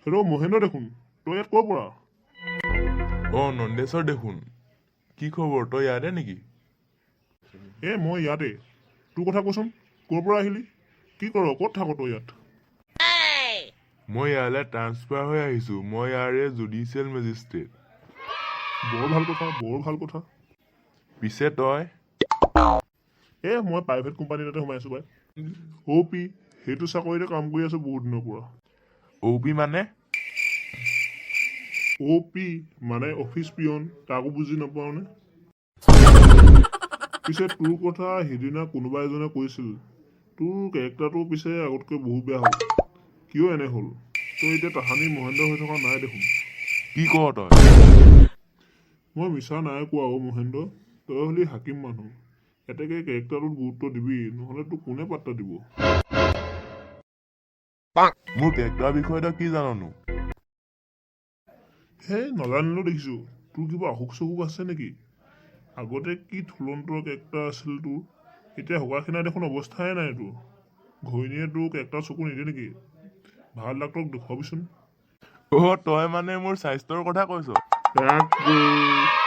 Hello' Mahendra দেখোন, তই ইয়াত ক'ৰ পৰা? অ নন্দেশ্বৰ দেখোন, কি খবৰ? তই ইয়াতে নেকি? এ মই ইয়াতে। তোৰ কথা কচোন, ক'ৰ পৰা আহিলি, কি কৰ, ক'ত থাক তই ইয়াত? মই ইয়ালৈ ট্ৰান্সফাৰ হৈ আহিছোঁ। মই ইয়াৰে জুডিচিয়েল মেজিষ্ট্ৰেট। বৰ ভাল কথা, বৰ ভাল কথা। পিছে তই? এ মই প্ৰাইভেট কোম্পানী এটাতে সোমাই আছোঁ পাই, অ' পি, সেইটো চাকৰিতে কাম কৰি আছোঁ বহুত দিনৰ পৰা। অ' পি মানে? অ' পি মানে অফিচ পিয়ন, তাকো বুজি নাপাওঁ নে? পিছে তোৰ কথা সিদিনা কোনোবা এজনে কৈছিল। তোৰ কেৰেক্টাৰটো পিছে আগতকৈ বহুত বেয়া হ'ল। কিয় এনে হ'ল? তই এতিয়া তাহানি মহেন্দ্ৰ হৈ থকা নাই দেখোন। কি কৱ তই? মই মিছা নাই কোৱা অ' মহেন্দ্ৰ। তই হলি হাকিম মানুহ, এতেকে কেৰেক্টাৰটোত গুৰুত্ব দিবি, নহ'লে তোক কোনে পাত্তা দিব? মোৰ কেৰেক্টাৰৰ বিষয়ে তই কি জাননো? হেই, নাজানিলেও দেখিছোঁ। তোৰ কিবা অসুখ চসুখ আছে নেকি? আগতে কি থুলন্তৰ কেৰেক্টাৰ আছিল তোৰ, এতিয়া শুকাই দেখোন অৱস্থাই নাই তোৰ। ঘৈণীয়ে তোৰ কেৰেক্টাৰ চকু নিদিয়ে নেকি? ভাল ডাক্তৰক দেখুৱাবিচোন। অ, তই মানে মোৰ স্বাস্থ্যৰ কথা কৈছ? তাক।